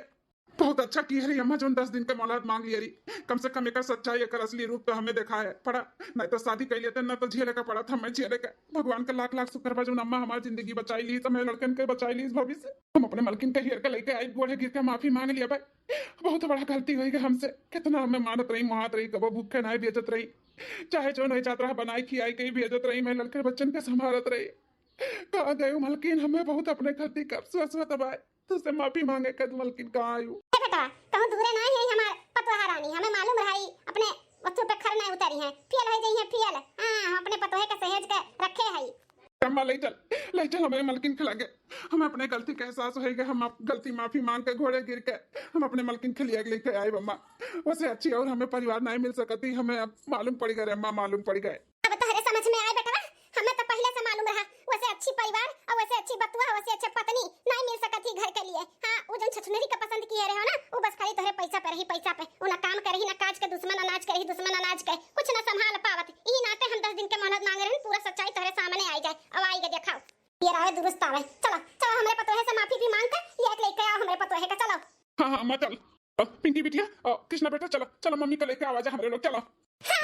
बहुत अच्छा किहे रही अम्मा, जौन दस दिन के मोहलत मांग लिहे रही। कम से कम एकर सच्चाई, एकर असली रूप तो हमें देखाए पड़ा, नहीं तो शादी कइ लेते, न तो झेले का पड़त हमें, झेले का। भगवान का लाख लाख शुक्र बा, जौन अम्मा हमार जिंदगी बचाइ ली, तो हमें लड़कन के बचाइ ली भविष्य। हम अपने मलकिन के हेर के लइके आई, गोड़े गिर के माफी मांग लिया भाई। बहुत बड़ा गलती होइ गई हमसे। कितना हमें मारत रही, मुहात रही, कबो भूखे नाहीं बेचत रही, चाहे जौन होइ जात रहा बनाइ खियाइ के भेजत रही, मैं लड़के बच्चन के संभारत रही। कहाँ गए मलकिन? हमें बहुत अपने गलती का अफसोस होत बा। तुझसे माफी मांगे कद मलकिन, कहाँ आयु? ए बेटा, कहूँ दूरे नाहीं है हमार पतोहा रानी, हमें मालूम रहा ई अपने वस्तु पे खर नाहीं उतरी है, फेल होइ जाई है, फेल। हाँ, हम अपने पतोहे के सहेज के रखे है। अम्मा, ले चल, ले चल हमें मलकिन खिला के। हमें अपने गलती का एहसास होइ गया, हम आप गलती माफी मांग के गोड़े गिर के हम अपने मलकिन खिलिया के लेके आए अम्मा। वैसे अच्छी और हमें परिवार नाहीं मिल सकती, हमें अब मालूम पड़ गए रे अम्मा, मालूम पड़ गए। अब तोहरे समझ में आए बेटवा, हमें तो पहिले से मालूम रहा, वैसे अच्छी परिवार और वैसे अच्छी बतुआ, वैसे अच्छे पत्नी नाहीं मिल सकत ही घर के लिए। हाँ, वो जौन छछुनरी के पसंद किहे रहे हो ना, वो बस खाली तोहरे पैसा पे रही, पैसा पे। वो ना काम करही, ना काज के, दुश्मन अनाज करही, दुश्मन अनाज के, कुछ ना संभाल पावत। ई नाते हम दस दिन के मोहलत मांगे रहन, पूरा सच्चाई तोहरे सामने आई जाए। अब आई गे देखाओ। ये रहे दुरुस्त आवे। चलो, चलो, हमरे पतोहे से माफी भी मांग के ये एक लेके आओ हमरे पतोहे का, चलो। हाँ, हाँ, अम्मा, चल। अ, पिंकी बिटिया, अ, कृष्णा बेटा, चलो, चलो, मम्मी को लेके आवा जा हमरे लोग, चलो। हाँ,